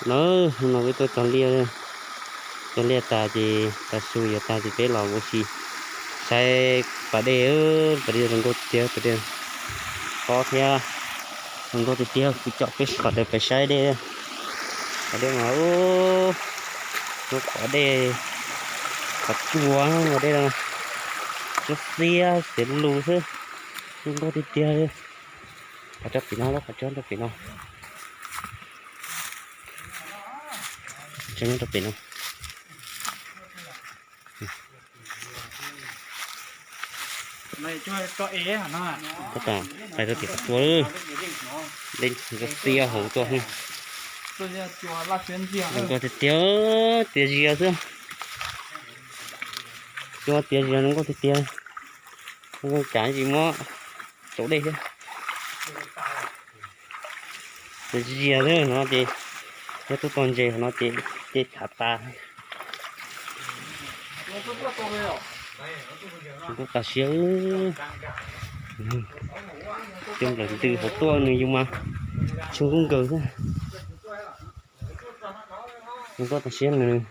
No, no peb tuaj cog liaj, cog liaj tas ces tav su yuav tag ces peb los ua si saib pas dej, pas dej zoo nkauj tiag tiag, pas dej tob thiab zoo nkauj tiag tiag. Kuv coj peb sawv daws pais saib dej, pas dej mas, lub pas dej, qhov tsua, pas dej xiab xiab xev lus xwb, zoo nkauj tiag tiag li. Qhov tsob pem no, qhov tsob rau pem no, tsob nyob rau pem no. Tab tom pais rau tim qhov tsua, dej xiab hauv tuaj, zoo nkauj tiag tiag, tias zias xwb, tsua tias zias zoo nkauj tiag tiag, zoo nkauj cas tsis muab tsaus dej thiab. Tias zias xwb no ces yog tuaj tau ntses no ces, ces thav tas. Zoo nkauj tas siab. Cov nplawm ntws hauv tuaj nws yus mas tsis nkauj nkaws xwb. Zoo nkauj tas siab nws.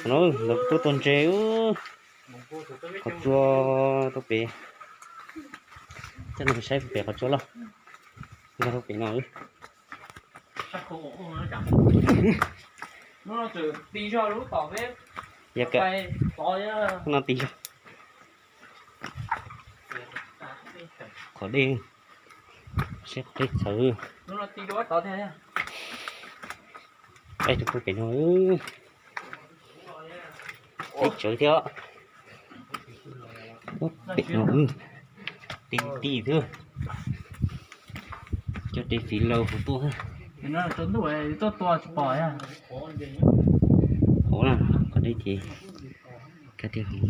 No lawv tuaj tau ntses, qhov tsua rau pem. Coj nej saib pem qhov tsua loj, nyob rau pem no. Yog kawm no ti zog. Qhov dej, saib qhov dej txhawv. Peb rau pem no, teb tsawv thiab. Pem no ti ti xwb. Cov dej fiv laus hauv tuaj. Hauv na, qhov dej ces kaj tiag hauv.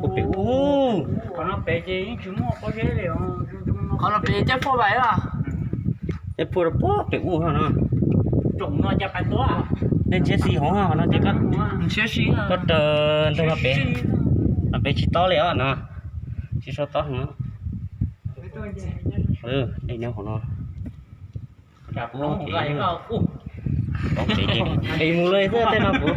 Ua pem ub. Qhov no pem tej phuaj vais, tej phuaj rau pem ub no. Nej ntshiab si hauv qhov no ces koj raws ntawm no pem, no pem tsis tob li os no, tsis so tob no. Dej nyob hauv no. Pem mus li xwb tej no kuv.